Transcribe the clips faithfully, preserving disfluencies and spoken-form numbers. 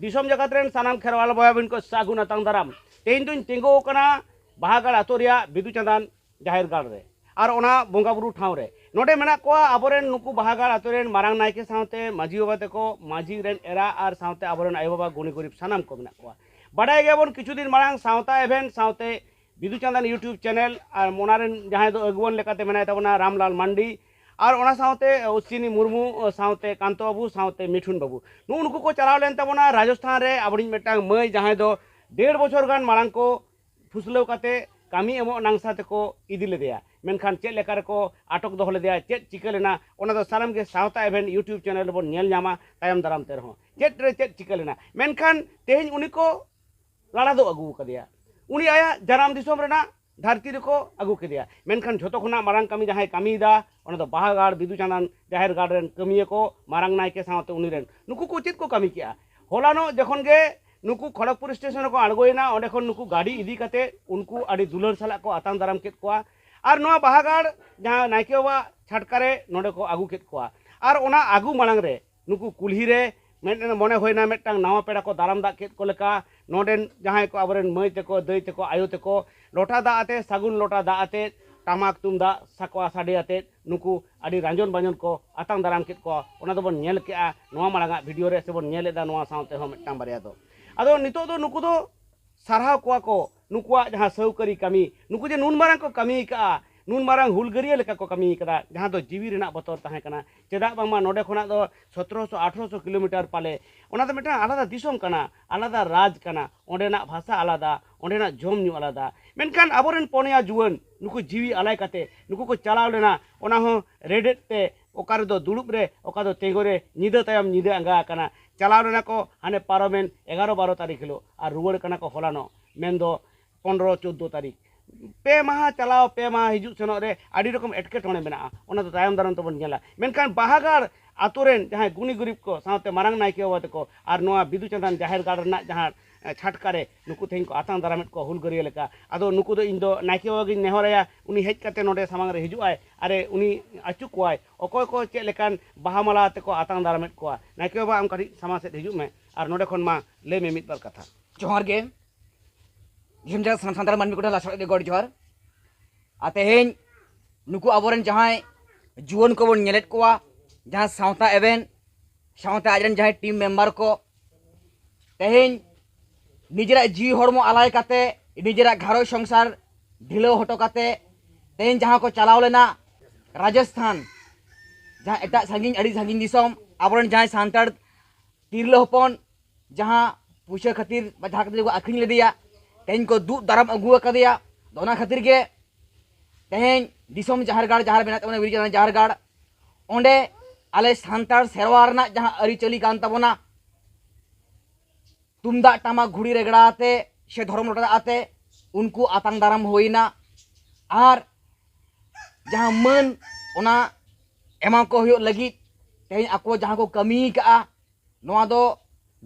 ᱫᱤᱥᱚᱢ ᱡᱟᱠᱟᱛ ᱨᱮᱱ ᱥᱟᱱᱟᱢ ᱠᱷᱮᱨᱣᱟᱞ ᱵᱚᱭᱦᱟ ᱵᱚᱦᱤᱱ ᱠᱚ ᱥᱟᱹᱜᱩᱱ ᱟᱛᱟᱝ ᱫᱟᱨᱟᱢ᱾ ᱛᱮᱦᱮᱧ ᱫᱚᱧ ᱛᱤᱸᱜᱩ ᱟᱠᱟᱱᱟ ᱵᱟᱦᱟᱜᱟᱲ ᱟᱛᱳ ᱨᱮᱭᱟᱜ ᱵᱤᱫᱩ ᱪᱟᱸᱫᱟᱱ ᱡᱟᱦᱮᱨ ᱜᱟᱲ ᱨᱮ ᱟᱨ ᱚᱱᱟ ᱵᱚᱸᱜᱟ ᱵᱩᱨᱩ ᱴᱷᱟᱶ ᱨᱮ᱾ ᱱᱚᱰᱮ ᱢᱮᱱᱟᱜ ᱠᱚᱣᱟ ᱟᱵᱚᱨᱮᱱ ᱱᱩᱠᱩ ᱵᱟᱦᱟᱜᱟᱲ ᱟᱛᱳ ᱨᱮᱱ ᱢᱟᱨᱟᱝ ᱱᱟᱭᱠᱮ ᱥᱟᱶᱛᱮ ᱢᱟᱹᱡᱷᱤ ᱵᱟᱵᱟ ᱛᱟᱠᱚ, ᱢᱟᱹᱡᱷᱤ ᱨᱮᱱ ᱮᱨᱟ ᱟᱨ ᱥᱟᱶᱛᱮ ᱟᱵᱚᱨᱮᱱ ᱟᱭᱳ ᱵᱟᱵᱟ ᱜᱩᱱᱤ ᱜᱩᱨᱤᱵ ᱥᱟᱱᱟᱢ ᱠᱚ ᱢᱮᱱᱟᱜ ᱠᱚᱣᱟ᱾ ᱵᱟᱰᱟᱭ ᱜᱮᱭᱟᱵᱚᱱ ᱠᱤᱪᱷᱩ ᱫᱤᱱ ᱢᱟᱲᱟᱝ ᱥᱟᱶᱛᱟ ᱮᱵᱷᱮᱱ ᱥᱟᱶᱛᱮ ᱵᱤᱫᱩ ᱪᱟᱸᱫᱟᱱ YouTube ᱪᱮᱱᱮᱞ ᱟᱨ ᱚᱱᱟ ᱨᱮᱱ ᱡᱟᱦᱟᱸᱭ ᱫᱚ ᱟᱹᱜᱩᱣᱟᱹᱱ ᱞᱮᱠᱟᱛᱮ ᱢᱮᱱᱟᱭ ᱛᱟᱵᱚᱱᱟ ᱨᱟᱢᱞᱟᱞ ᱢᱟᱱᱰᱤ, ᱟᱨ ᱚᱱᱟ ᱥᱟᱶᱛᱮ ᱚᱥᱤᱱᱤ ᱢᱩᱨᱢᱩ, ᱥᱟᱶᱛᱮ ᱠᱟᱱᱛᱚ ᱵᱟᱹᱵᱩ, ᱥᱟᱶᱛᱮ ᱢᱤᱴᱷᱩᱱ ᱵᱟᱹᱵᱩ, ᱱᱩᱜᱼᱩ ᱱᱩᱠᱩ ᱠᱚ ᱪᱟᱞᱟᱣ ᱞᱮᱱ ᱛᱟᱵᱚᱱᱟ ᱨᱟᱡᱚᱥᱛᱷᱟᱱ ᱨᱮ ᱟᱵᱚᱨᱤᱡ ᱢᱤᱫᱴᱟᱝ ᱢᱟᱹᱭ, ᱡᱟᱦᱟᱸᱭ ᱫᱚ ᱰᱮᱲ ᱵᱚᱪᱷᱚᱨ ᱜᱟᱱ ᱢᱟᱲᱟᱝ ᱠᱚ ᱯᱷᱩᱥᱞᱟᱹᱣ ᱠᱟᱛᱮ ᱠᱟᱹᱢᱤ ᱮᱢᱚᱜ ᱱᱟᱝᱥᱟ ᱛᱮᱠᱚ ᱤᱫᱤ ᱞᱮᱫᱮᱭᱟ᱾ ᱢᱮᱱᱠᱷᱟᱱ ᱪᱮᱫ ᱞᱮᱠᱟ ᱨᱮᱠᱚ ᱟᱴᱚᱠ ᱫᱚᱦᱚ ᱞᱮᱫᱮᱭᱟ, ᱪᱮᱫ ᱪᱤᱠᱟᱹ ᱞᱮᱱᱟ, ᱚᱱᱟ ᱫᱚ ᱥᱟᱱᱟᱢ ᱜᱮ ᱥᱟᱶᱛᱟ ᱮᱵᱷᱮᱱ YouTube ᱪᱮᱱᱮᱞ ᱨᱮᱵᱚᱱ ᱧᱮᱞ ᱧᱟᱢᱟ ᱛᱟᱭᱚᱢ ᱫᱟᱨᱟᱢ ᱛᱮ ᱨᱮᱦᱚᱸ᱾ ᱪᱮᱫ ᱨᱮ ᱪᱮᱫ ᱪᱤᱠᱟᱹ ᱞᱮᱱᱟ, ᱢᱮᱱᱠᱷᱟᱱ ᱛᱮᱦᱮᱧ ᱩᱱᱤ ᱠᱚ ᱞᱟᱲᱟ ᱫᱚ ᱟᱹᱜᱩ ᱟᱠᱟᱫᱮᱭᱟ᱾ ᱩᱱᱤ ᱟᱭᱟᱜ ᱡᱟᱱᱟᱢ ᱫᱤᱥᱚᱢ ᱨᱮᱱᱟᱜ ᱫᱷᱟᱹᱨᱛᱤ ᱨᱮᱠᱚ ᱟᱹᱜᱩ ᱠᱮᱫᱮᱭᱟ᱾ ᱢᱮᱱᱠᱷᱟᱱ ᱡᱷᱚᱛᱚ ᱠᱷᱚᱱᱟᱜ ᱢᱟᱨᱟᱝ ᱠᱟᱹᱢᱤ ᱡᱟᱦᱟᱸᱭ ᱠᱟᱹᱢᱤᱭᱮᱫᱟ, ᱚᱱᱟ ᱫᱚ ᱵᱟᱦᱟᱜᱟᱲ ᱵᱤᱫᱩ ᱪᱟᱸᱫᱟᱱ ᱡᱟᱦᱮᱨ ᱜᱟᱲ ᱨᱮᱱ ᱠᱟᱹᱢᱤᱭᱟᱹ ᱠᱚ, ᱢᱟᱨᱟᱝ ᱱᱟᱭᱠᱮ ᱥᱟᱶᱛᱮ ᱩᱱᱤ ᱨᱮᱱ, ᱱᱩᱠᱩ ᱠᱚ ᱪᱮᱫ ᱠᱚ ᱠᱟᱹᱢᱤ ᱠᱮᱜᱼᱟ? ᱦᱚᱞᱟᱱᱚᱜ ᱡᱚᱠᱷᱚᱱ ᱜᱮ ᱱᱩᱠᱩ ᱠᱷᱚᱲᱚᱜᱽᱯᱩᱨ ᱥᱴᱮᱥᱚᱱ ᱨᱮᱠᱚ ᱟᱬᱜᱚᱭᱮᱱᱟ, ᱚᱸᱰᱮ ᱠᱷᱚᱱ ᱱᱩᱠᱩ ᱜᱟᱹᱰᱤ ᱤᱫᱤ ᱠᱟᱛᱮ ᱩᱱᱠᱩ ᱟᱹᱰᱤ ᱫᱩᱞᱟᱹᱲ ᱥᱟᱞᱟᱜ ᱠᱚ ᱟᱛᱟᱝ ᱫᱟᱨᱟᱢ ᱠᱮᱫ ᱠᱚᱣᱟ᱾ ᱟᱨ ᱱᱚᱣᱟ ᱵᱟᱦᱟᱜᱟᱲ ᱡᱟᱦᱟᱸ ᱱᱟᱭᱠᱮ ᱵᱟᱵᱟ ᱪᱷᱟᱴᱠᱟ ᱨᱮ ᱱᱚᱰᱮ ᱠᱚ ᱟᱹᱜᱩ ᱠᱮᱫ ᱠᱚᱣᱟ᱾ ᱟᱨ ᱚᱱᱟ ᱟᱹᱜᱩ ᱢᱟᱲᱟᱝ ᱨᱮ ᱱᱩᱠᱩ ᱠᱩᱞᱦᱤ ᱨᱮ ᱢᱮᱱ ᱢᱚᱱᱮ ᱦᱩᱭᱱᱟ ᱢᱤᱫᱴᱟᱝ ᱱᱟᱣᱟ ᱯᱮᱲᱟ ᱠᱚ ᱫᱟᱨᱟᱢ ᱫᱟᱜ ᱠᱮᱫ ᱠᱚ ᱞᱮᱠᱟ᱾ ᱱᱚᱰᱮᱱ ᱡᱟᱦᱟᱸᱭ ᱠᱚ ᱟᱵᱚᱨᱮᱱ ᱢᱟᱹᱭ ᱛᱟᱠᱚ, ᱫᱟᱹᱭ ᱛᱟᱠᱚ, ᱟᱭᱳ ᱛᱟᱠᱚ ᱞᱚᱴᱟ ᱫᱟᱜ ᱟᱛᱮ, ᱥᱟᱹᱜᱩᱱ ᱞᱚᱴᱟ ᱫᱟᱜ ᱟᱛᱮ, ᱴᱟᱢᱟᱠ ᱛᱩᱢᱫᱟᱜ ᱥᱟᱠᱣᱟ ᱥᱟᱰᱮ ᱟᱛᱮ ᱱᱩᱠᱩ ᱟᱹᱰᱤ ᱨᱟᱸᱡᱚᱱ ᱵᱟᱸᱡᱚᱱ ᱠᱚ ᱟᱛᱟᱝ ᱫᱟᱨᱟᱢ ᱠᱮᱫ ᱠᱚᱣᱟ᱾ ᱚᱱᱟ ᱫᱚᱵᱚᱱ ᱧᱮᱞ ᱠᱮᱜᱼᱟ ᱱᱚᱣᱟ ᱢᱟᱲᱟᱝᱟᱜ ᱵᱷᱤᱰᱤᱭᱳ ᱨᱮ, ᱥᱮᱵᱚᱱ ᱧᱮᱞ ᱮᱫᱟ ᱱᱚᱣᱟ ᱥᱟᱶᱛᱮ ᱦᱚᱸ ᱢᱤᱫᱴᱟᱝ ᱵᱟᱨᱭᱟ ᱫᱚ᱾ ᱟᱫᱚ ᱱᱤᱛᱚᱜ ᱫᱚ ᱱᱩᱠᱩ ᱫᱚ ᱥᱟᱨᱦᱟᱣ ᱠᱚᱣᱟ ᱠᱚ ᱱᱩᱠᱩᱣᱟᱜ ᱡᱟᱦᱟᱸ ᱥᱟᱹᱣᱠᱟᱹᱨᱤ ᱠᱟᱹᱢᱤ, ᱱᱩᱠᱩ ᱡᱮ ᱱᱩᱱ ᱢᱟᱨᱟᱝ ᱠᱚ ᱠᱟᱹᱢᱤ ᱟᱠᱟᱫᱼᱟ, ᱱᱩᱱ ᱢᱟᱨᱟᱝ ᱦᱩᱞᱜᱟᱹᱨᱤᱭᱟᱹ ᱞᱮᱠᱟ ᱠᱚ ᱠᱟᱹᱢᱤ ᱟᱠᱟᱫᱟ, ᱡᱟᱦᱟᱸ ᱫᱚ ᱡᱤᱣᱤ ᱨᱮᱱᱟᱜ ᱵᱚᱛᱚᱨ ᱛᱟᱦᱮᱸ ᱠᱟᱱᱟ᱾ ᱪᱮᱫᱟᱜ ᱵᱟᱝᱢᱟ ᱱᱚᱰᱮ ᱠᱷᱚᱱᱟᱜ ᱫᱚ ᱥᱚᱛᱨᱚᱥᱚ ᱟᱴᱷᱨᱚᱥᱚ ᱠᱤᱞᱳᱢᱤᱴᱟᱨ ᱯᱟᱞᱮ, ᱚᱱᱟ ᱫᱚ ᱢᱤᱫᱴᱟᱝ ᱟᱞᱟᱫᱟ ᱫᱤᱥᱚᱢ ᱠᱟᱱᱟ, ᱟᱞᱟᱫᱟ ᱨᱟᱡᱽ ᱠᱟᱱᱟ, ᱚᱸᱰᱮᱱᱟᱜ ᱵᱷᱟᱥᱟ ᱟᱞᱟᱫᱟ, ᱚᱸᱰᱮᱱᱟᱜ ᱡᱚᱢ ᱧᱩ ᱟᱞᱟᱫᱟ᱾ ᱢᱮᱱᱠᱷᱟᱱ ᱟᱵᱚᱨᱮᱱ ᱯᱚᱱᱭᱟ ᱡᱩᱣᱟᱹᱱ ᱱᱩᱠᱩ ᱡᱤᱣᱤ ᱟᱞᱟᱭ ᱠᱟᱛᱮ ᱱᱩᱠᱩ ᱠᱚ ᱪᱟᱞᱟᱣ ᱞᱮᱱᱟ, ᱚᱱᱟ ᱦᱚᱸ ᱨᱮᱰᱮᱫ ᱛᱮ, ᱚᱠᱟ ᱨᱮᱫᱚ ᱫᱩᱲᱩᱵ ᱨᱮ, ᱚᱠᱟ ᱫᱚ ᱛᱤᱸᱜᱩ ᱨᱮ, ᱧᱤᱫᱟᱹ ᱛᱟᱭᱚᱢ ᱧᱤᱫᱟᱹ ᱟᱸᱜᱟ ᱟᱠᱟᱱᱟ᱾ ᱪᱟᱞᱟᱣ ᱞᱮᱱᱟ ᱠᱚ ᱦᱟᱱᱮ ᱯᱟᱨᱚᱢᱮᱱ ᱮᱜᱟᱨᱚ ᱵᱟᱨᱚ ᱛᱟᱹᱨᱤᱠᱷ ᱦᱤᱞᱳᱜ ᱟᱨ ᱨᱩᱣᱟᱹᱲ ᱠᱟᱱᱟ ᱠᱚ ᱦᱚᱞᱟᱱᱚᱜ, ᱢᱮᱱᱫᱚ ᱯᱚᱱᱨᱚ ᱪᱳᱫᱽᱫᱳ ᱛᱟᱹᱨᱤᱠᱷ᱾ ᱯᱮ ᱢᱟᱦᱟ ᱪᱟᱞᱟᱣ, ᱯᱮ ᱢᱟᱦᱟ ᱦᱤᱡᱩᱜ ᱥᱮᱱᱚᱜ ᱨᱮ ᱟᱹᱰᱤ ᱨᱚᱠᱚᱢ ᱮᱴᱠᱮᱴᱚᱬᱮ ᱢᱮᱱᱟᱜᱼᱟ, ᱚᱱᱟ ᱫᱚ ᱛᱟᱭᱚᱢ ᱫᱟᱨᱟᱢ ᱛᱮᱵᱚᱱ ᱧᱮᱞᱟ᱾ ᱢᱮᱱᱠᱷᱟᱱ ᱵᱟᱦᱟᱜᱟᱲ ᱟᱛᱳ ᱨᱮᱱ ᱡᱟᱦᱟᱸᱭ ᱜᱩᱱᱤ ᱜᱩᱨᱤᱵ ᱠᱚ ᱥᱟᱶᱛᱮ ᱢᱟᱨᱟᱝ ᱱᱟᱭᱠᱮ ᱵᱟᱵᱟ ᱛᱟᱠᱚ ᱟᱨ ᱱᱚᱣᱟ ᱵᱤᱫᱩ ᱪᱟᱸᱫᱟᱱ ᱡᱟᱦᱮᱨ ᱜᱟᱲ ᱨᱮᱱᱟᱜ ᱡᱟᱦᱟᱸ ᱮ, ᱪᱷᱟᱴᱠᱟ ᱨᱮ ᱱᱩᱠᱩ ᱛᱮᱦᱮᱧ ᱠᱚ ᱟᱛᱟᱝ ᱫᱟᱨᱟᱢᱮᱫ ᱠᱚᱣᱟ ᱦᱩᱞᱜᱟᱹᱨᱭᱟᱹ ᱞᱮᱠᱟ᱾ ᱟᱫᱚ ᱱᱩᱠᱩ ᱫᱚ ᱤᱧ ᱫᱚ ᱱᱟᱭᱠᱮ ᱵᱟᱵᱟ ᱜᱤᱧ ᱱᱮᱦᱚᱨᱟᱭᱟ, ᱩᱱᱤ ᱦᱮᱡ ᱠᱟᱛᱮ ᱱᱚᱰᱮ ᱥᱟᱢᱟᱝ ᱨᱮ ᱦᱤᱡᱩᱜ ᱟᱭ, ᱟᱨᱮ ᱩᱱᱤ ᱟᱹᱪᱩ ᱠᱚᱣᱟᱭ, ᱚᱠᱚᱭ ᱠᱚ ᱪᱮᱫ ᱞᱮᱠᱟᱱ ᱵᱟᱦᱟ ᱢᱟᱞᱟ ᱟᱛᱮ ᱠᱚ ᱟᱛᱟᱝ ᱫᱟᱨᱟᱢᱮᱫ ᱠᱚᱣᱟ᱾ ᱱᱟᱭᱠᱮ ᱵᱟᱵᱟ, ᱟᱢ ᱠᱟᱹᱴᱤᱡ ᱥᱟᱢᱟᱝ ᱥᱮᱫ ᱦᱤᱡᱩᱜ ᱢᱮ ᱟᱨ ᱱᱚᱰᱮ ᱠᱷᱚᱱ ᱢᱟ ᱞᱟᱹᱭ ᱢᱮ ᱢᱤᱫ ᱵᱟᱨ ᱠᱟᱛᱷᱟ᱾ ᱡᱚᱦᱟᱨ ᱜᱮ᱾ ᱫᱤᱥᱚᱢ ᱡᱟᱦᱟᱸ ᱥᱟᱱ-, ᱥᱟᱱᱛᱟᱲ ᱢᱟᱹᱱᱢᱤ ᱠᱚᱴᱷᱮᱱ ᱞᱟᱥᱟᱲ ᱜᱮ ᱜᱚᱰ ᱡᱚᱦᱟᱨ᱾ ᱟᱨ ᱛᱮᱦᱮᱧ ᱱᱩᱠᱩ ᱟᱵᱚᱨᱮᱱ ᱡᱟᱦᱟᱸᱭ ᱡᱩᱣᱟᱹᱱ ᱠᱚᱵᱚᱱ ᱧᱮᱞᱮᱫ ᱠᱚᱣᱟ, ᱡᱟᱦᱟᱸ ᱥᱟᱶᱛᱟ ᱮᱵᱷᱮᱱ, ᱥᱟᱶᱛᱮ ᱟᱡᱨᱮᱱ ᱡᱟᱦᱟᱸᱭ ᱴᱤᱢ ᱢᱮᱢᱵᱟᱨ ᱠᱚ, ᱛᱮᱦᱮᱧ ᱱᱤᱡᱮᱨᱟᱜ ᱡᱤᱣᱤ ᱦᱚᱲᱢᱚ ᱟᱞᱟᱭ ᱠᱟᱛᱮ, ᱱᱤᱡᱮᱨᱟᱜ ᱜᱷᱟᱨᱚᱸᱡᱽ ᱥᱚᱝᱥᱟᱨ ᱰᱷᱤᱞᱟᱹᱣ ᱦᱚᱴᱚ ᱠᱟᱛᱮ, ᱛᱮᱦᱮᱧ ᱡᱟᱦᱟᱸ ᱠᱚ ᱪᱟᱞᱟᱣ ᱞᱮᱱᱟ ᱨᱟᱡᱚᱥᱛᱷᱟᱱ, ᱡᱟᱦᱟᱸ ᱮᱴᱟᱜ ᱥᱟᱺᱜᱤᱧ, ᱟᱹᱰᱤ ᱥᱟᱺᱜᱤᱧ ᱫᱤᱥᱚᱢ, ᱟᱵᱚᱨᱮᱱ ᱡᱟᱦᱟᱸᱭ ᱥᱟᱱᱛᱟᱲ ᱛᱤᱨᱞᱟᱹ ᱦᱚᱯᱚᱱ ᱡᱟᱦᱟᱸ ᱯᱩᱭᱥᱟᱹ ᱠᱷᱟᱹᱛᱤᱨ ᱵᱟ ᱡᱟᱦᱟᱸ ᱠᱷᱟᱹᱛᱤᱨ ᱠᱚ ᱟᱹᱠᱷᱨᱤᱧ ᱞᱮᱫᱮᱭᱟ, ᱛᱮᱦᱮᱧ ᱠᱚ ᱫᱩᱜ ᱫᱟᱨᱟᱢ ᱟᱹᱜᱩ ᱟᱠᱟᱫᱮᱭᱟ᱾ ᱟᱫᱚ ᱚᱱᱟ ᱠᱷᱟᱹᱛᱤᱨ ᱜᱮ ᱛᱮᱦᱮᱧ ᱫᱤᱥᱚᱢ ᱡᱟᱦᱮᱨ ᱜᱟᱲ, ᱡᱟᱦᱟᱸ ᱨᱮ ᱢᱮᱱᱟᱜ ᱛᱟᱵᱚᱱᱟ ᱵᱤᱨ ᱡᱟᱦᱮᱨ ᱜᱟᱲ, ᱚᱸᱰᱮ ᱟᱞᱮ ᱥᱟᱱᱛᱟᱲ ᱥᱮᱨᱣᱟ ᱨᱮᱱᱟᱜ ᱡᱟᱦᱟᱸ ᱟᱹᱨᱤᱪᱟᱹᱞᱤ ᱠᱟᱱ ᱛᱟᱵᱚᱱᱟ, ᱛᱩᱢᱫᱟᱜ ᱴᱟᱢᱟᱠ ᱜᱷᱩᱲᱤ ᱨᱮᱜᱽᱲᱟ ᱟᱛᱮ ᱥᱮ ᱫᱷᱚᱨᱚᱢ ᱞᱚᱴᱟ ᱫᱟᱜ ᱟᱛᱮ ᱩᱱᱠᱩ ᱟᱛᱟᱝ ᱫᱟᱨᱟᱢ ᱦᱩᱭᱱᱟ᱾ ᱟᱨ ᱡᱟᱦᱟᱸ ᱢᱟᱹᱱ, ᱚᱱᱟ ᱮᱢᱟ ᱠᱚ ᱦᱩᱭᱩᱜ ᱞᱟᱹᱜᱤᱫ ᱛᱮᱦᱮᱧ ᱟᱠᱚ ᱡᱟᱦᱟᱸ ᱠᱚ ᱠᱟᱹᱢᱤ ᱠᱟᱜᱼᱟ, ᱱᱚᱣᱟ ᱫᱚ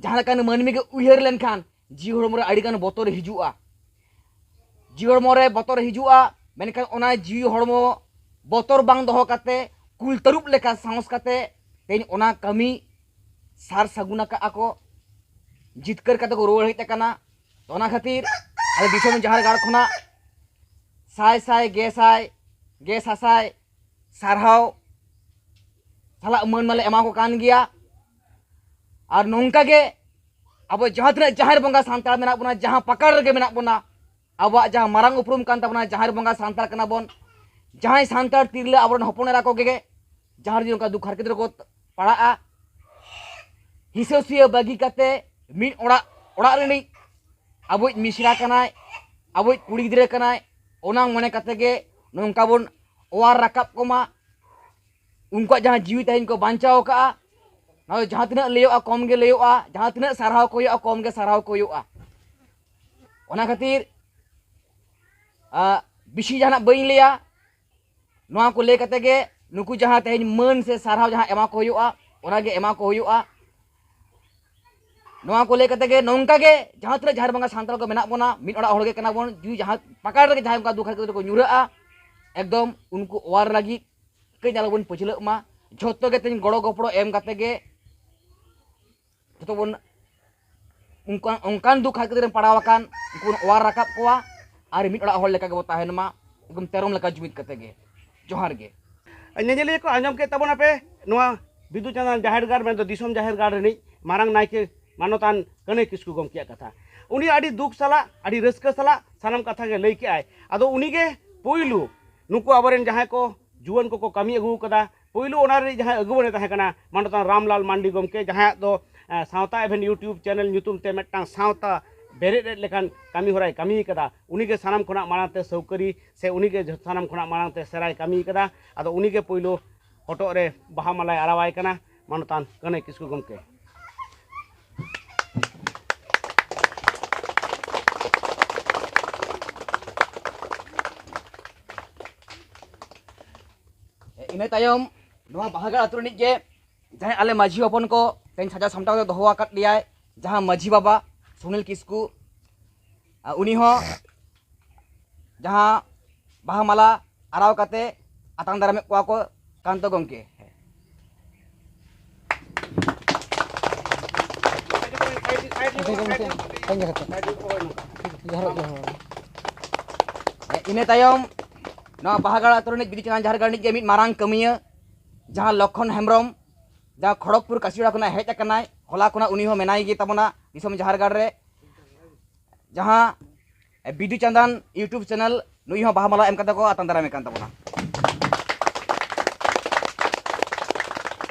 ᱡᱟᱦᱟᱸ ᱞᱮᱠᱟᱱ ᱢᱟᱹᱱᱢᱤ ᱜᱮ ᱩᱭᱦᱟᱹᱨ ᱞᱮᱱᱠᱷᱟᱱ ᱡᱤᱣᱤ ᱦᱚᱲᱢᱚ ᱨᱮ ᱟᱹᱰᱤᱜᱟᱱ ᱵᱚᱛᱚᱨ ᱦᱤᱡᱩᱜᱼᱟ᱾ ᱡᱤᱣᱤ ᱦᱚᱲᱢᱚ ᱨᱮ ᱵᱚᱛᱚᱨ ᱦᱤᱡᱩᱜᱼᱟ, ᱢᱮᱱᱠᱷᱟᱱ ᱚᱱᱟ ᱡᱤᱣᱤ ᱦᱚᱲᱢᱚ ᱵᱚᱛᱚᱨ ᱵᱟᱝ ᱫᱚᱦᱚ ᱠᱟᱛᱮ ᱠᱩᱞ ᱛᱟᱹᱨᱩᱵ ᱞᱮᱠᱟ ᱥᱟᱦᱚᱥ ᱠᱟᱛᱮ ᱛᱮᱦᱮᱧ ᱚᱱᱟ ᱠᱟᱹᱢᱤ ᱥᱟᱨ ᱥᱟᱹᱜᱩᱱ ᱟᱠᱟᱫᱼᱟ ᱠᱚ, ᱡᱤᱛᱠᱟᱹᱨ ᱠᱟᱛᱮ ᱠᱚ ᱨᱩᱣᱟᱹᱲ ᱦᱮᱡ ᱟᱠᱟᱱᱟ᱾ ᱛᱚ, ᱚᱱᱟ ᱠᱷᱟᱹᱛᱤᱨ ᱟᱞᱮ ᱫᱤᱥᱚᱢ ᱡᱟᱦᱮᱨ ᱜᱟᱲ ᱠᱷᱚᱱᱟᱜ ᱥᱟᱭ ᱥᱟᱭ, ᱜᱮ ᱥᱟᱭ, ᱜᱮ ᱥᱟᱥᱟᱭ ᱥᱟᱨᱦᱟᱣ ᱥᱟᱞᱟᱜ ᱢᱟᱹᱱ ᱢᱟᱞᱮ ᱮᱢᱟ ᱠᱚ ᱠᱟᱱ ᱜᱮᱭᱟ᱾ ᱟᱨ ᱱᱚᱝᱠᱟ ᱜᱮ ᱟᱵᱚ ᱡᱟᱦᱟᱸ ᱛᱤᱱᱟᱹᱜ ᱡᱟᱦᱮᱨ ᱵᱚᱸᱜᱟ ᱥᱟᱱᱛᱟᱲ ᱢᱮᱱᱟᱜ ᱵᱚᱱᱟ, ᱡᱟᱦᱟᱸ ᱯᱟᱠᱟᱲ ᱨᱮᱜᱮ ᱢᱮᱱᱟᱜ ᱵᱚᱱᱟ, ᱟᱵᱚᱣᱟᱜ ᱡᱟᱦᱟᱸ ᱢᱟᱨᱟᱝ ᱩᱯᱨᱩᱢ ᱠᱟᱱ ᱛᱟᱵᱚᱱᱟ, ᱡᱟᱦᱮᱨ ᱵᱚᱸᱜᱟ ᱥᱟᱱᱛᱟᱲ ᱠᱟᱱᱟ ᱵᱚᱱ, ᱡᱟᱦᱟᱸᱭ ᱥᱟᱱᱛᱟᱲ ᱛᱤᱨᱞᱟᱹ ᱟᱵᱚᱨᱮᱱ ᱦᱚᱯᱚᱱ ᱮᱨᱟ ᱠᱚᱜᱮ ᱡᱟᱦᱟᱸ ᱨᱮ ᱚᱱᱠᱟ ᱫᱩᱠ ᱦᱟᱨᱠᱮᱛ ᱨᱮᱠᱚ ᱯᱟᱲᱟᱜᱼᱟ, ᱦᱤᱥᱟᱹ ᱥᱩᱭᱟᱹ ᱵᱟᱹᱜᱤ ᱠᱟᱛᱮ ᱢᱤᱫ ᱚᱲᱟᱜ, ᱚᱲᱟᱜ ᱨᱤᱱᱤᱡ ᱟᱵᱚᱭᱤᱡ ᱢᱤᱥᱨᱟ ᱠᱟᱱᱟᱭ, ᱟᱵᱚᱭᱤᱡ ᱠᱩᱲᱤ ᱜᱤᱫᱽᱨᱟᱹ ᱠᱟᱱᱟᱭ, ᱚᱱᱟ ᱢᱚᱱᱮ ᱠᱟᱛᱮ ᱜᱮ ᱱᱚᱝᱠᱟ ᱵᱚᱱ ᱚᱣᱟᱨ ᱨᱟᱠᱟᱵ ᱠᱚᱢᱟ᱾ ᱩᱱᱠᱩᱣᱟᱜ ᱡᱟᱦᱟᱸ ᱡᱤᱣᱤ ᱛᱮᱦᱮᱧ ᱠᱚ ᱵᱟᱧᱪᱟᱣ ᱟᱠᱟᱫᱼᱟ, ᱱᱚᱣᱟ ᱫᱚ ᱡᱟᱦᱟᱸ ᱛᱤᱱᱟᱹᱜ ᱞᱟᱹᱭᱚᱜᱼᱟ, ᱠᱚᱢ ᱜᱮ ᱞᱟᱹᱭᱚᱜᱼᱟ, ᱡᱟᱦᱟᱸ ᱛᱤᱱᱟᱹᱜ ᱥᱟᱨᱦᱟᱣ ᱠᱚ ᱦᱩᱭᱩᱜᱼᱟ, ᱠᱚᱢ ᱜᱮ ᱥᱟᱨᱦᱟᱣ ᱠᱚ ᱦᱩᱭᱩᱜᱼᱟ᱾ ᱚᱱᱟ ᱠᱷᱟᱹᱛᱤᱨ, ᱟ, ᱵᱮᱥᱤ ᱡᱟᱦᱟᱱᱟᱜ ᱵᱟᱹᱧ ᱞᱟᱹᱭᱟ᱾ ᱱᱚᱣᱟ ᱠᱚ ᱞᱟᱹᱭ ᱠᱟᱛᱮ ᱜᱮ ᱱᱩᱠᱩ ᱡᱟᱦᱟᱸ ᱛᱮᱦᱮᱧ ᱢᱟᱹᱱ ᱥᱮ ᱥᱟᱨᱦᱟᱣ ᱡᱟᱦᱟᱸ ᱮᱢᱟ ᱠᱚ ᱦᱩᱭᱩᱜᱼᱟ, ᱚᱱᱟᱜᱮ ᱮᱢᱟ ᱠᱚ ᱦᱩᱭᱩᱜᱼᱟ᱾ ᱱᱚᱣᱟ ᱠᱚ ᱞᱟᱹᱭ ᱠᱟᱛᱮ ᱜᱮ ᱱᱚᱝᱠᱟ ᱜᱮ ᱡᱟᱦᱟᱸ ᱛᱤᱱᱟᱹᱜ ᱡᱟᱦᱮᱨ ᱵᱚᱸᱜᱟ ᱥᱟᱱᱛᱟᱲ ᱠᱚ ᱢᱮᱱᱟᱜ ᱵᱚᱱᱟ, ᱢᱤᱫ ᱚᱲᱟᱜ ᱦᱚᱲ ᱜᱮ ᱠᱟᱱᱟ ᱵᱚᱱ᱾ ᱡᱩᱫᱤ ᱡᱟᱦᱟᱸ ᱯᱟᱠᱟᱲ ᱨᱮᱜᱮ ᱡᱟᱦᱟᱸᱭ ᱚᱱᱠᱟ ᱫᱩᱠ ᱦᱟᱨᱠᱮᱛ ᱨᱮᱠᱚ ᱧᱩᱨᱦᱟᱹᱜᱼᱟ, ᱮᱠᱫᱚᱢ ᱩᱱᱠᱩ ᱚᱣᱟᱨ ᱞᱟᱹᱜᱤᱫ ᱠᱟᱹᱡ ᱟᱞᱚ ᱵᱚᱱ ᱯᱟᱹᱪᱷᱞᱟᱹᱜ ᱢᱟ᱾ ᱡᱷᱚᱛᱚ ᱜᱮ ᱛᱮᱦᱮᱧ ᱜᱚᱲᱚ ᱜᱚᱯᱚᱲᱚ ᱮᱢ ᱠᱟᱛᱮ ᱜᱮ ᱡᱷᱚᱛᱚ ᱵᱚᱱ ᱚᱱᱠᱟᱱ, ᱚᱱᱠᱟᱱ ᱫᱩᱠ ᱦᱟᱨᱠᱮᱛ ᱨᱮ ᱯᱟᱲᱟᱣ ᱟᱠᱟᱱ ᱩᱱᱠᱩ ᱵᱚᱱ ᱚᱣᱟᱨ ᱨᱟᱠᱟᱵ ᱠᱚᱣᱟ ᱟᱨ ᱢᱤᱫ ᱚᱲᱟᱜ ᱦᱚᱲ ᱞᱮᱠᱟ ᱜᱮᱵᱚ ᱛᱟᱦᱮᱱ ᱢᱟ, ᱮᱠᱫᱚᱢ ᱛᱮᱨᱚᱢ ᱞᱮᱠᱟ ᱡᱩᱢᱤᱫ ᱠᱟᱛᱮ ᱜᱮ᱾ ᱡᱚᱦᱟᱨ ᱜᱮ᱾ ᱧᱮᱧᱮᱞᱤᱭᱟᱹ ᱠᱚ, ᱟᱸᱡᱚᱢ ᱠᱮᱫ ᱛᱟᱵᱚᱱᱟᱯᱮ ᱱᱚᱣᱟ ᱵᱤᱫᱩ ᱪᱟᱸᱫᱟᱱ ᱡᱟᱦᱮᱨ ᱜᱟᱲ, ᱢᱮᱱᱫᱚ ᱫᱤᱥᱚᱢ ᱡᱟᱦᱮᱨ ᱜᱟᱲ ᱨᱤᱱᱤᱡ ᱢᱟᱨᱟᱝ ᱱᱟᱭᱠᱮ ᱢᱟᱱᱚᱛᱟᱱ ᱠᱟᱹᱱᱟᱹᱭ ᱠᱤᱥᱠᱩ ᱜᱚᱢᱠᱮᱭᱟᱜ ᱠᱟᱛᱷᱟ᱾ ᱩᱱᱤ ᱟᱹᱰᱤ ᱫᱩᱠ ᱥᱟᱞᱟᱜ, ᱟᱹᱰᱤ ᱨᱟᱹᱥᱠᱟᱹ ᱥᱟᱞᱟᱜ ᱥᱟᱱᱟᱢ ᱠᱟᱛᱷᱟ ᱜᱮ ᱞᱟᱹᱭ ᱠᱮᱜᱼᱟᱭ᱾ ᱟᱫᱚ ᱩᱱᱤᱜᱮ ᱯᱩᱭᱞᱩ ᱱᱩᱠᱩ ᱟᱵᱚᱨᱮᱱ ᱡᱟᱦᱟᱸᱭ ᱠᱚ ᱡᱩᱣᱟᱹᱱ ᱠᱚᱠᱚ ᱠᱟᱹᱢᱤ ᱟᱹᱜᱩ ᱟᱠᱟᱫᱟ, ᱯᱩᱭᱞᱩ ᱚᱱᱟ ᱨᱤᱱᱤᱡ ᱡᱟᱦᱟᱸᱭ ᱟᱹᱜᱩᱣᱟᱹᱱᱮ ᱛᱟᱦᱮᱸ ᱠᱟᱱᱟ ᱢᱟᱱᱚᱛᱟᱱ ᱨᱟᱢᱞᱟᱞ ᱢᱟᱱᱰᱤ ᱜᱚᱢᱠᱮ, ᱡᱟᱦᱟᱸᱭᱟᱜ ᱫᱚ, ᱮ, ᱥᱟᱶᱛᱟ ᱮᱵᱷᱮᱱ YouTube ᱪᱮᱱᱮᱞ ᱧᱩᱛᱩᱢ ᱛᱮ ᱢᱤᱫᱴᱟᱝ ᱥᱟᱶᱛᱟ ᱵᱮᱨᱮᱫ ᱮᱫ ᱞᱮᱠᱟᱱ ᱠᱟᱹᱢᱤ ᱦᱚᱨᱟᱭ ᱠᱟᱹᱢᱤ ᱠᱟᱫᱟ᱾ ᱩᱱᱤᱜᱮ ᱥᱟᱱᱟᱢ ᱠᱷᱚᱱᱟᱜ ᱢᱟᱲᱟᱝ ᱛᱮ ᱥᱟᱹᱣᱠᱟᱹᱨᱤ ᱥᱮ ᱩᱱᱤᱜᱮ ᱡᱷᱚ-, ᱥᱟᱱᱟᱢ ᱠᱷᱚᱱᱟᱜ ᱢᱟᱲᱟᱝ ᱛᱮ ᱥᱮᱨᱟᱭ ᱠᱟᱹᱢᱤ ᱠᱟᱫᱟ᱾ ᱟᱫᱚ ᱩᱱᱤᱜᱮ ᱯᱩᱭᱞᱩ ᱦᱚᱴᱚᱜ ᱨᱮ ᱵᱟᱦᱟ ᱢᱟᱞᱟᱭ ᱟᱨᱟᱣᱟᱭ ᱠᱟᱱᱟ ᱢᱟᱱᱚᱛᱟᱱ ᱠᱟᱹᱱᱟᱹᱭ ᱠᱤᱥᱠᱩ ᱜᱚᱢᱠᱮ᱾ ᱤᱱᱟᱹ ᱛᱟᱭᱚᱢ ᱱᱚᱣᱟ ᱵᱟᱦᱟᱜᱟᱲ ᱟᱹᱛᱩ ᱨᱤᱱᱤᱡ ᱜᱮ ᱡᱟᱦᱟᱸᱭ ᱟᱞᱮ ᱢᱟᱹᱡᱷᱤ ᱦᱚᱯᱚᱱ ᱠᱚ ᱛᱮᱦᱮᱧ ᱥᱟᱡᱟᱣ ᱥᱟᱢᱴᱟᱣ ᱠᱟᱛᱮ ᱫᱚᱦᱚ ᱟᱠᱟᱫ ᱞᱮᱭᱟᱭ, ᱡᱟᱦᱟᱸ ᱢᱟᱹᱡᱷᱤ ᱵᱟᱵᱟ ᱥᱩᱱᱤᱞ ᱠᱤᱥᱠᱩ, ᱟᱨ ᱩᱱᱤ ᱦᱚᱸ ᱡᱟᱦᱟᱸ ᱵᱟᱦᱟ ᱢᱟᱞᱟ ᱟᱨᱟᱣ ᱠᱟᱛᱮ ᱟᱛᱟᱝ ᱫᱟᱨᱟᱢᱮᱫ ᱠᱚᱣᱟ ᱠᱚ ᱠᱟᱱᱛᱚ ᱜᱚᱢᱠᱮ᱾ ᱡᱚᱦᱟᱨᱚᱜ ᱜᱮ᱾ ᱤᱱᱟᱹ ᱛᱟᱭᱚᱢ ᱱᱚᱣᱟ ᱵᱟᱦᱟᱜᱟᱲ ᱟᱹᱛᱩ ᱨᱤᱱᱤᱡ ᱵᱤᱫᱩ ᱪᱟᱸᱫᱟᱱ ᱡᱟᱦᱮᱨ ᱜᱟᱲ ᱨᱤᱱᱤᱡ ᱜᱮ ᱢᱤᱫ ᱢᱟᱨᱟᱝ ᱠᱟᱹᱢᱤᱭᱟᱹ, ᱡᱟᱦᱟᱸ ᱞᱚᱠᱷᱚᱱ ᱦᱮᱢᱵᱨᱚᱢ, ᱡᱟᱦᱟᱸ ᱠᱷᱚᱲᱚᱜᱽᱯᱩᱨ ᱠᱟᱥᱤᱲᱟ ᱠᱷᱚᱱᱟᱜ ᱦᱮᱡ ᱟᱠᱟᱱᱟᱭ, ᱦᱚᱞᱟ ᱠᱷᱚᱱᱟᱜ ᱩᱱᱤ ᱦᱚᱸ ᱢᱮᱱᱟᱭ ᱜᱮ ᱛᱟᱵᱚᱱᱟ ᱫᱤᱥᱚᱢ ᱡᱟᱦᱮᱨ ᱜᱟᱲ ᱨᱮ᱾ ᱡᱟᱦᱟᱸ ᱵᱤᱫᱩ ᱪᱟᱸᱫᱟᱱ YouTube ᱪᱮᱱᱮᱞ, ᱱᱩᱭ ᱦᱚᱸ ᱵᱟᱦᱟ ᱢᱟᱞᱟ ᱮᱢ ᱠᱟᱛᱮ ᱠᱚ ᱟᱛᱟᱝ ᱫᱟᱨᱟᱢᱮ ᱠᱟᱱ ᱛᱟᱵᱚᱱᱟ᱾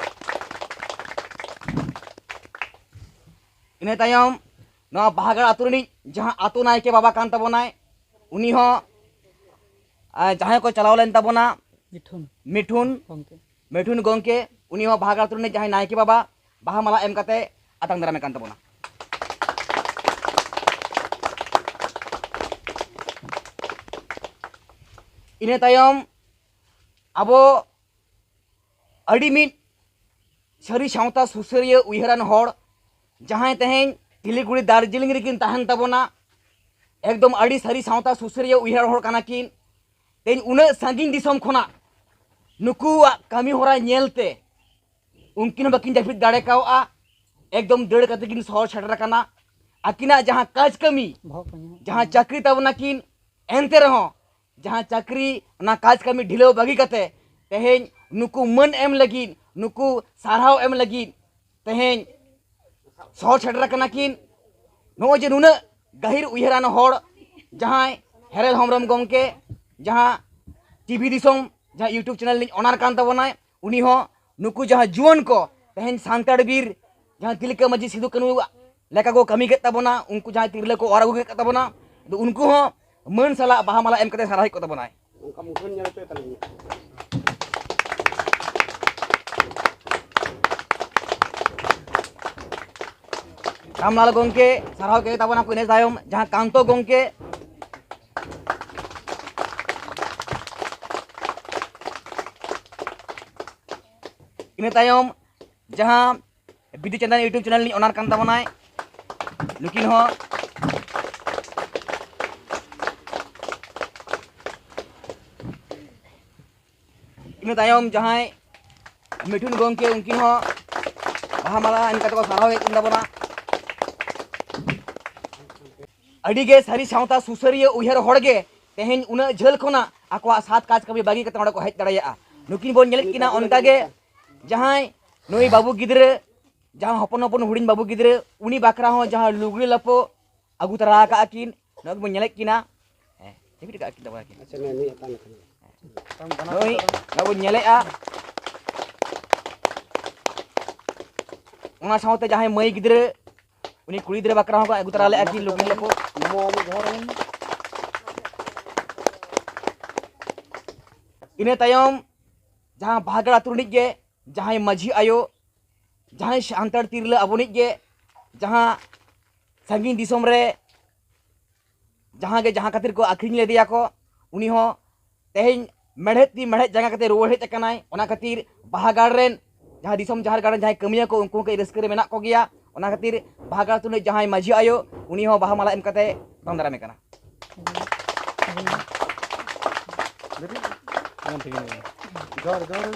ᱤᱱᱟᱹ ᱛᱟᱭᱚᱢ ᱱᱚᱣᱟ ᱵᱟᱦᱟᱜᱟᱲ ᱟᱹᱛᱩ ᱨᱤᱱᱤᱡ ᱡᱟᱦᱟᱸ ᱟᱹᱛᱩ ᱱᱟᱭᱠᱮ ᱵᱟᱵᱟ ᱠᱟᱱ ᱛᱟᱵᱚᱱᱟᱭ, ᱩᱱᱤ ᱦᱚᱸ, ᱟᱨ ᱡᱟᱦᱟᱸᱭ ᱠᱚ ᱪᱟᱞᱟᱣ ᱞᱮᱱ ᱛᱟᱵᱚᱱᱟ, ᱢᱤᱴᱷᱩᱱ᱾ ᱢᱤᱴᱷᱩᱱ ᱜᱚᱢᱠᱮ᱾ ᱢᱤᱴᱷᱩᱱ ᱜᱚᱢᱠᱮ, ᱩᱱᱤ ᱦᱚᱸ ᱵᱟᱦᱟᱜᱟᱲ ᱟᱹᱛᱩ ᱨᱤᱱᱤᱡ ᱡᱟᱦᱟᱸᱭ ᱱᱟᱭᱠᱮ ᱵᱟᱵᱟ, ᱵᱟᱦᱟ ᱢᱟᱞᱟ ᱮᱢ ᱠᱟᱛᱮ ᱟᱛᱟᱝ ᱫᱟᱨᱟᱢᱮ ᱠᱟᱱ ᱛᱟᱵᱚᱱᱟ᱾ ᱤᱱᱟᱹ ᱛᱟᱭᱚᱢ ᱟᱵᱚ ᱟᱹᱰᱤ ᱢᱤᱫ ᱥᱟᱹᱨᱤ ᱥᱟᱶᱛᱟ ᱥᱩᱥᱟᱹᱨᱤᱭᱟᱹ ᱩᱭᱦᱟᱹᱨᱟᱱ ᱦᱚᱲ, ᱡᱟᱦᱟᱸᱭ ᱛᱮᱦᱮᱧ ᱥᱤᱞᱤᱜᱩᱲᱤ ᱫᱟᱨᱡᱤᱞᱤᱝ ᱨᱮᱠᱤᱱ ᱛᱟᱦᱮᱱ ᱛᱟᱵᱚᱱᱟ᱾ ᱮᱠᱫᱚᱢ ᱟᱹᱰᱤ ᱥᱟᱹᱨᱤ ᱥᱟᱶᱛᱟ ᱥᱩᱥᱟᱹᱨᱤᱭᱟᱹ ᱩᱭᱦᱟᱹᱨ ᱦᱚᱲ ᱠᱟᱱᱟ ᱠᱤᱱ᱾ ᱛᱮᱦᱮᱧ ᱩᱱᱟᱹᱜ ᱥᱟᱺᱜᱤᱧ ᱫᱤᱥᱚᱢ ᱠᱷᱚᱱᱟᱜ ᱱᱩᱠᱩᱣᱟᱜ ᱠᱟᱹᱢᱤ ᱦᱚᱨᱟ ᱧᱮᱞ ᱛᱮ ᱩᱱᱠᱤᱱ ᱦᱚᱸ ᱵᱟᱹᱠᱤᱱ ᱡᱟᱹᱯᱤᱫ ᱫᱟᱲᱮ ᱠᱟᱣᱜᱼᱟ᱾ ᱮᱠᱫᱚᱢ ᱫᱟᱹᱲ ᱠᱟᱛᱮ ᱠᱤᱱ ᱥᱚᱦᱚᱨ ᱥᱮᱴᱮᱨ ᱟᱠᱟᱱᱟ᱾ ᱟᱹᱠᱤᱱᱟᱜ ᱡᱟᱦᱟᱸ ᱠᱟᱡᱽ ᱠᱟᱹᱢᱤ, ᱵᱚᱦᱚᱜ ᱠᱚ ᱧᱟᱢᱚᱜ ᱡᱟᱦᱟᱸ ᱠᱟᱱᱟ᱾ ᱪᱟᱹᱠᱨᱤ ᱛᱟᱵᱚᱱᱟ ᱠᱤᱱ, ᱮᱱᱛᱮ ᱨᱮᱦᱚᱸ ᱡᱟᱦᱟᱸ ᱪᱟᱹᱠᱨᱤ, ᱚᱱᱟ ᱠᱟᱡᱽ ᱠᱟᱹᱢᱤ ᱰᱷᱤᱞᱟᱹᱣ ᱵᱟᱹᱜᱤ ᱠᱟᱛᱮ ᱛᱮᱦᱮᱧ ᱱᱩᱠᱩ ᱢᱟᱹᱱ ᱮᱢ ᱞᱟᱹᱜᱤᱫ, ᱱᱩᱠᱩ ᱥᱟᱨᱦᱟᱣ ᱮᱢ ᱞᱟᱹᱜᱤᱫ ᱛᱮᱦᱮᱧ ᱥᱚᱦᱚᱨ ᱥᱮᱴᱮᱨ ᱟᱠᱟᱱᱟ ᱠᱤᱱ᱾ ᱱᱚᱜᱼᱚᱭ ᱡᱮ ᱱᱩᱱᱟᱹᱜ ᱜᱟᱹᱦᱤᱨ ᱩᱭᱦᱟᱹᱨᱟᱱ ᱦᱚᱲ, ᱡᱟᱦᱟᱸᱭ ᱦᱮᱨᱮᱞ ᱦᱮᱢᱵᱨᱚᱢ ᱜᱚᱢᱠᱮ, ᱡᱟᱦᱟᱸ ᱴᱤᱵᱷᱤ ᱫᱤᱥᱚᱢ, ᱡᱟᱦᱟᱸ YouTube ᱪᱮᱱᱮᱞ ᱨᱤᱱᱤᱡ ᱚᱱᱟᱨ ᱠᱟᱱ ᱛᱟᱵᱚᱱᱟᱭ, ᱩᱱᱤ ᱦᱚᱸ ᱱᱩᱠᱩ ᱡᱟᱦᱟᱸ ᱡᱩᱣᱟᱹᱱ ᱠᱚ ᱛᱮᱦᱮᱧ ᱥᱟᱱᱛᱟᱲ ᱵᱤᱨ ᱡᱟᱦᱟᱸ ᱛᱤᱞᱠᱟᱹ ᱢᱟᱹᱡᱷᱤ ᱥᱤᱫᱩ ᱠᱟᱹᱱᱩ ᱞᱮᱠᱟ ᱠᱚ ᱠᱟᱹᱢᱤ ᱠᱮᱫ ᱛᱟᱵᱚᱱᱟ, ᱩᱱᱠᱩ ᱡᱟᱦᱟᱸᱭ ᱛᱤᱨᱞᱟᱹ ᱠᱚ ᱚᱨ ᱟᱹᱜᱩ ᱠᱮᱫ ᱛᱟᱵᱚᱱᱟ, ᱟᱫᱚ ᱩᱱᱠᱩ ᱦᱚᱸ ᱢᱟᱹᱱ ᱥᱟᱞᱟᱜ ᱵᱟᱦᱟ ᱢᱟᱞᱟ ᱮᱢ ᱠᱟᱛᱮ ᱥᱟᱨᱦᱟᱣ ᱦᱮᱡ ᱠᱚᱜ ᱛᱟᱵᱚᱱᱟᱭ᱾ ᱚᱱᱠᱟ ᱢᱩᱴᱷᱟᱹᱱ ᱧᱮᱞ ᱦᱚᱪᱚᱭ ᱛᱟᱞᱤᱧᱟ᱾ ᱨᱟᱢᱞᱟᱞ ᱜᱚᱢᱠᱮ ᱥᱟᱨᱦᱟᱣ ᱠᱮᱫ ᱛᱟᱵᱚᱱᱟ ᱠᱚ᱾ ᱤᱱᱟᱹ ᱛᱟᱭᱚᱢ ᱡᱟᱦᱟᱸ ᱠᱟᱱᱛᱚ ᱜᱚᱢᱠᱮ, ᱤᱱᱟᱹ ᱛᱟᱭᱚᱢ ᱡᱟᱦᱟᱸ ᱵᱤᱫᱩ ᱪᱟᱸᱫᱟᱱ YouTube ᱪᱮᱱᱮᱞ ᱨᱤᱱᱤᱡ ᱚᱱᱟᱨ ᱠᱟᱱ ᱛᱟᱵᱚᱱᱟᱭ, ᱱᱩᱠᱤᱱ ᱦᱚᱸ᱾ ᱤᱱᱟᱹ ᱛᱟᱭᱚᱢ ᱡᱟᱦᱟᱸᱭ ᱢᱤᱴᱷᱩᱱ ᱜᱚᱢᱠᱮ, ᱩᱱᱠᱤᱱ ᱦᱚᱸ ᱵᱟᱦᱟ ᱢᱟᱞᱟ ᱮᱢ ᱠᱟᱛᱮ ᱠᱚ ᱥᱟᱨᱦᱟᱣ ᱮᱫ ᱠᱤᱱ ᱛᱟᱵᱚᱱᱟ᱾ ᱟᱹᱰᱤ ᱜᱮ ᱥᱟᱹᱨᱤ ᱥᱟᱶᱛᱟ ᱥᱩᱥᱟᱹᱨᱤᱭᱟᱹ ᱩᱭᱦᱟᱹᱨ ᱦᱚᱲ ᱜᱮ ᱛᱮᱦᱮᱧ ᱩᱱᱟᱹᱜ ᱡᱷᱟᱹᱞ ᱠᱷᱚᱱᱟᱜ ᱟᱠᱚᱣᱟᱜ ᱥᱟᱛ ᱠᱟᱡᱽ ᱠᱟᱹᱢᱤ ᱵᱟᱹᱜᱤ ᱠᱟᱛᱮ ᱱᱚᱰᱮ ᱠᱚ ᱦᱮᱡ ᱫᱟᱲᱮᱭᱟᱜᱼᱟ᱾ ᱱᱩᱠᱤᱱ ᱵᱚᱱ ᱧᱮᱞᱮᱫ ᱠᱤᱱᱟ ᱚᱱᱠᱟ ᱜᱮ, ᱡᱟᱦᱟᱸᱭ ᱱᱩᱭ ᱵᱟᱹᱵᱩ ᱜᱤᱫᱽᱨᱟᱹ, ᱡᱟᱦᱟᱸ ᱦᱚᱯᱚᱱ ᱦᱚᱯᱚᱱ ᱦᱩᱰᱤᱧ ᱵᱟᱹᱵᱩ ᱜᱤᱫᱽᱨᱟᱹ, ᱩᱱᱤ ᱵᱟᱠᱷᱨᱟ ᱦᱚᱸ ᱡᱟᱦᱟᱸ ᱞᱩᱜᱽᱲᱤ ᱞᱟᱯᱚ ᱟᱹᱜᱩ ᱛᱟᱨᱟ ᱟᱠᱟᱫ ᱠᱤᱱ, ᱱᱚᱣᱟ ᱜᱮᱵᱚᱱ ᱧᱮᱞᱮᱫ ᱠᱤᱱᱟ᱾ ᱦᱮᱸ, ᱡᱟᱹᱯᱤᱫ ᱟᱠᱟᱫ ᱠᱤᱱ ᱛᱟᱵᱚᱱᱟ ᱠᱤᱱ᱾ ᱟᱪᱪᱷᱟ, ᱱᱩᱭ, ᱱᱩᱭ ᱦᱟᱛᱟᱣ ᱞᱮᱠᱷᱟᱱ ᱜᱮ᱾ ᱱᱩᱭ ᱱᱚᱣᱟ ᱵᱚᱱ ᱧᱮᱞᱮᱫᱼᱟ᱾ ᱚᱱᱟ ᱥᱟᱶᱛᱮ ᱡᱟᱦᱟᱸᱭ ᱢᱟᱹᱭ ᱜᱤᱫᱽᱨᱟᱹ, ᱩᱱᱤ ᱠᱩᱲᱤ ᱜᱤᱫᱽᱨᱟᱹ ᱵᱟᱠᱷᱨᱟ ᱦᱚᱸᱠᱚ ᱟᱹᱜᱩ ᱛᱟᱨᱟ ᱞᱮᱫᱼᱟ ᱠᱤᱱ ᱞᱩᱜᱽᱲᱤ ᱞᱟᱯᱚ᱾ ᱤᱱᱟᱹ ᱛᱟᱭᱚᱢ ᱡᱟᱦᱟᱸ ᱵᱟᱦᱟᱜᱟᱲ ᱟᱹᱛᱩ ᱨᱤᱱᱤᱡ ᱜᱮ ᱡᱟᱦᱟᱸᱭ ᱢᱟᱹᱡᱷᱤ ᱟᱭᱳ, ᱡᱟᱦᱟᱸᱭ ᱥᱟᱱᱛᱟᱲ ᱛᱤᱨᱞᱟᱹ ᱟᱵᱚᱱᱤᱡ ᱜᱮ, ᱡᱟᱦᱟᱸ ᱥᱟᱺᱜᱤᱧ ᱫᱤᱥᱚᱢ ᱨᱮ ᱡᱟᱦᱟᱸ ᱜᱮ ᱡᱟᱦᱟᱸ ᱠᱷᱟᱹᱛᱤᱨ ᱠᱚ ᱟᱹᱠᱷᱨᱤᱧ ᱞᱮᱫᱮᱭᱟ ᱠᱚ, ᱩᱱᱤ ᱦᱚᱸ ᱛᱮᱦᱮᱧ ᱢᱮᱲᱦᱮᱫ ᱛᱤ ᱢᱮᱲᱦᱮᱫ ᱡᱟᱸᱜᱟ ᱠᱟᱛᱮ ᱨᱩᱣᱟᱹᱲ ᱦᱮᱡ ᱟᱠᱟᱱᱟᱭ᱾ ᱚᱱᱟ ᱠᱷᱟᱹᱛᱤᱨ ᱵᱟᱦᱟ ᱜᱟᱲ ᱨᱮᱱ ᱡᱟᱦᱟᱸ ᱫᱤᱥᱚᱢ ᱡᱟᱦᱮᱨ ᱜᱟᱲ ᱨᱮᱱ ᱡᱟᱦᱟᱸᱭ ᱠᱟᱹᱢᱤᱭᱟᱹ ᱠᱚ, ᱩᱱᱠᱩ ᱦᱚᱸ ᱠᱟᱹᱡ ᱨᱟᱹᱥᱠᱟᱹ ᱨᱮ ᱢᱮᱱᱟᱜ ᱠᱚᱜᱮᱭᱟ᱾ ᱚᱱᱟ ᱠᱷᱟᱹᱛᱤᱨ ᱵᱟᱦᱟ ᱜᱟᱲ ᱟᱹᱛᱩ ᱨᱤᱱᱤᱡ ᱡᱟᱦᱟᱸᱭ ᱢᱟᱹᱡᱷᱤ ᱟᱭᱳ, ᱩᱱᱤ ᱦᱚᱸ ᱵᱟᱦᱟ ᱢᱟᱞᱟ ᱮᱢ ᱠᱟᱛᱮ ᱫᱟᱨᱟᱢᱮ ᱠᱟᱱᱟ᱾ ᱡᱚᱦᱟᱨ, ᱡᱚᱦᱟᱨ,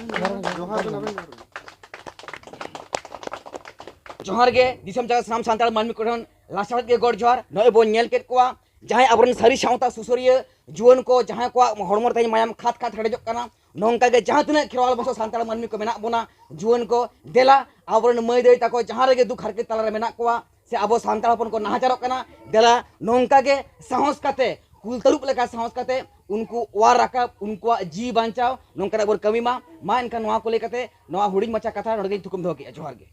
ᱡᱚᱦᱟᱨ, ᱡᱚᱦᱟᱨ᱾ ᱡᱚᱦᱟᱨ ᱜᱮ ᱫᱤᱥᱚᱢ ᱡᱟᱠᱟᱛ ᱥᱟᱱᱟᱢ ᱥᱟᱱᱛᱟᱲ ᱢᱟᱹᱱᱢᱤ ᱠᱚᱴᱷᱮᱱ ᱞᱟᱥᱟᱲᱦᱮᱫ ᱜᱮ ᱜᱚᱰ ᱡᱚᱦᱟᱨ᱾ ᱱᱚᱜᱼᱚᱭ ᱵᱚᱱ ᱧᱮᱞ ᱠᱮᱫ ᱠᱚᱣᱟ ᱡᱟᱦᱟᱸᱭ ᱟᱵᱚᱨᱮᱱ ᱥᱟᱹᱨᱤ ᱥᱟᱶᱛᱟ ᱥᱩᱥᱟᱹᱨᱤᱭᱟᱹ ᱡᱩᱣᱟᱹᱱ ᱠᱚ, ᱡᱟᱦᱟᱸᱭ ᱠᱚᱣᱟᱜ ᱦᱚᱲᱢᱚ ᱨᱮ ᱛᱮᱦᱮᱧ ᱢᱟᱭᱟᱢ ᱠᱷᱟᱫ ᱠᱷᱟᱫ ᱦᱮᱰᱮᱡᱚᱜ ᱠᱟᱱᱟ᱾ ᱱᱚᱝᱠᱟ ᱜᱮ ᱡᱟᱦᱟᱸ ᱛᱤᱱᱟᱹᱜ ᱠᱷᱮᱨᱣᱟᱞ ᱵᱚᱝᱥᱚ ᱥᱟᱱᱛᱟᱲ ᱢᱟᱹᱱᱢᱤ ᱠᱚ ᱢᱮᱱᱟᱜ ᱵᱚᱱᱟ, ᱡᱩᱣᱟᱹᱱ ᱠᱚ, ᱫᱮᱞᱟ ᱟᱵᱚᱨᱮᱱ ᱢᱟᱹᱭ ᱫᱟᱹᱭ ᱛᱟᱠᱚ ᱡᱟᱦᱟᱸ ᱨᱮᱜᱮ ᱫᱩᱠ ᱦᱟᱨᱠᱮᱛ ᱛᱟᱞᱟᱨᱮ ᱢᱮᱱᱟᱜ ᱠᱚᱣᱟ, ᱥᱮ ᱟᱵᱚ ᱥᱟᱱᱛᱟᱲ ᱦᱚᱯᱚᱱ ᱠᱚ ᱱᱟᱦᱟᱪᱟᱨᱚᱜ ᱠᱟᱱᱟ, ᱫᱮᱞᱟ ᱱᱚᱝᱠᱟ ᱜᱮ ᱥᱟᱦᱚᱥ ᱠᱟᱛᱮ, ᱠᱩᱞ ᱛᱟᱹᱨᱩᱵ ᱞᱮᱠᱟ ᱥᱟᱦᱚᱥ ᱠᱟᱛᱮ ᱩᱱᱠᱩ ᱚᱣᱟᱨ ᱨᱟᱠᱟᱵ, ᱩᱱᱠᱩᱣᱟᱜ ᱡᱤᱣᱤ ᱵᱟᱧᱪᱟᱣ, ᱱᱚᱝᱠᱟᱱᱟᱜ ᱵᱚᱱ ᱠᱟᱹᱢᱤ ᱢᱟ᱾ ᱢᱟ ᱮᱱᱠᱷᱟᱱ ᱱᱚᱣᱟ ᱠᱚ ᱞᱟᱹᱭ ᱠᱟᱛᱮ ᱱᱚᱣᱟ ᱦᱩᱰᱤᱧ ᱢᱟᱪᱷᱟ ᱠᱟᱛᱷᱟ ᱱᱚᱰᱮ ᱜᱮᱧ ᱛᱷᱩᱠᱩᱢ ᱫᱚᱦᱚ ᱠᱮᱫᱼᱟ᱾ ᱡᱚᱦᱟᱨ ᱜᱮ᱾